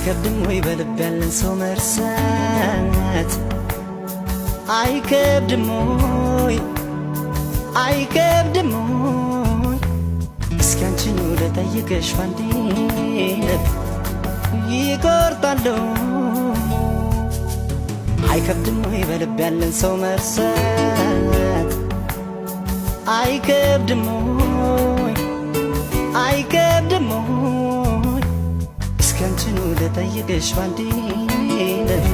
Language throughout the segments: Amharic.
አይከብድም ወይ በልብ ያለን ሰው መርሳት? አይከብድም ወይ? አይከብድም ወይ? እስኪ አንቺኑ ልጠይቅሽ ባንዴ ልብ ይቆርጣለሁ። አይከብድም ወይ በልብ ያለን ሰው መርሳት? አይከብድም ወይ? አይከብድም ወይ? እስኪ አንቺኑ ልጠይቅሽ ባንዴ ልብ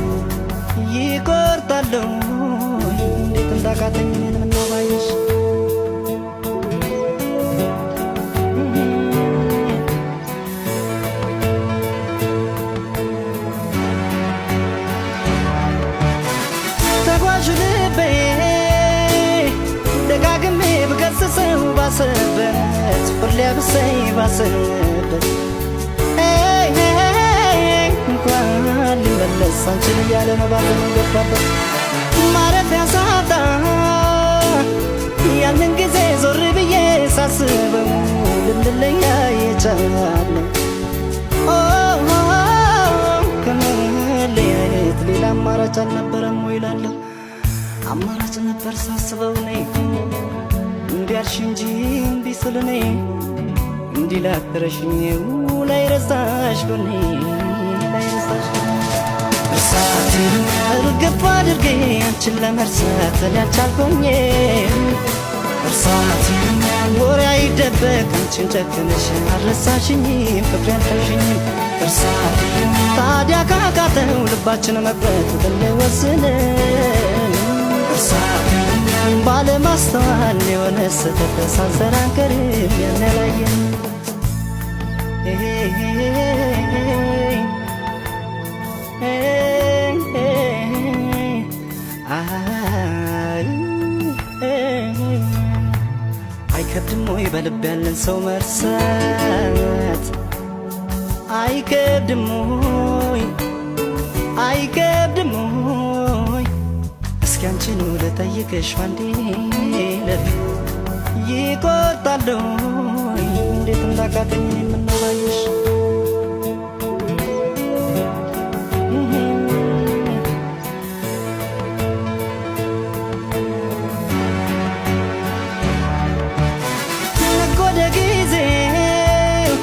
ይቆርጣለሁ። እንዴት እንዳቃተኝ እኔን ምነው ባየሽ። ተጓዥ ልቤ ደጋግሜ ብገስጸው ባሰበት፣ ሁሌ አብሰኝ ባሰበት፣ እንኳን ሊመለስ አንቺን እያለ ነው ባዘኑ ገባበት። ማረፊያ ሳጣ ያንን ጊዜ ዞር ብዬ ሳስበው ልንለያ የቻልነው ከመለያየት ሌላ አማራጭ አልነበረም ወይ እላለሁ። አማራጭ ነበር ሳስበው እኔ እምቢ አልሽ እንጂ እምቢ ስል እኔ እንዲህ ላትረሽኝ ላይረሳሽ ጎኔ ላይረሳሽ ጎኔ። እርሳት እርግፍ አድርጌ አንቺን ለመርሳት እኔ አልቻልኩኝ። እርሳት ወሬ አይደበቅ አንቺን ጨክነሽ አልረሳሽኝም፣ ፍቅሬ አልተውሽኝም። እርሳት ታዲያ ካቃተው ልባችን መቁረጥ ብንወስን፣ እርሳት ባለማስተዋል የሆነ ስህተት ሳንሰራ አንቀርም ያን ያላየን። አይከብድም ወይ በልብ ያለን ሰው መርሳት? አይከብድም ወይ? አይከብድም ወይ? እስኪ አንቺኑ ልጠይቅሽ ባንዴ ልብ ይቆርጣለሁ። እንዴት እንዳቃተኝ ምነው ባየሽ። ነጎደ ጊዜው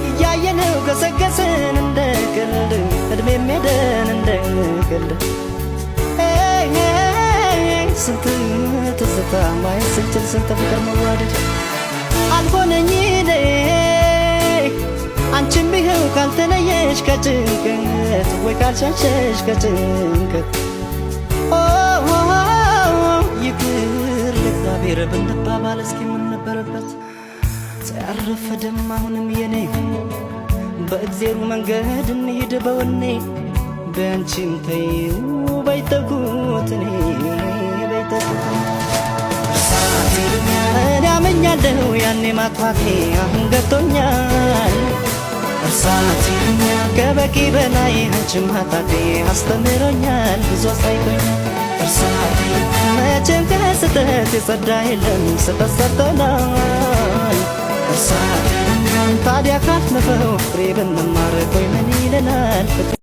እያየነው ገሰገስን እንደ ቀልድ፣ እድሜም ሄደን እንደ ቀልድ። ስንት ትዝታ ማየት ስንችል ስንት ፍቅር መዋደድ አልሆነኝ እኔ። አንቺም ይኸው ካልተለየሽ ከጭንቀት ወይ ካልሸሸሽ ከጭንቀት፣ ይቅር ለእግዚአብሔር ብንባባል እስኪ ምን ነበረበት? ያረፈደም አሁንም የኔ በእግዜሩ መንገድ እንሂድ በወኔ። በአንቺም ተይው በይተኩት እኔ በይተኩት። እኔ አመኛለሁ ያኔ ማጥፋቴ አሁን ገብቶኛል። እርሳት ከበቂ በላይ አንቺን ማጣቴ አስተምሮኛል፣ ብዙ አሳይቶኛል። እርሳት መቼም ከስህተት የጸዳ የለም፣ ስህተት ሰርተናል። እርሳት ታዲያ ካለፈው ፍሬ ብንማር ቆይ ምን ይለናል?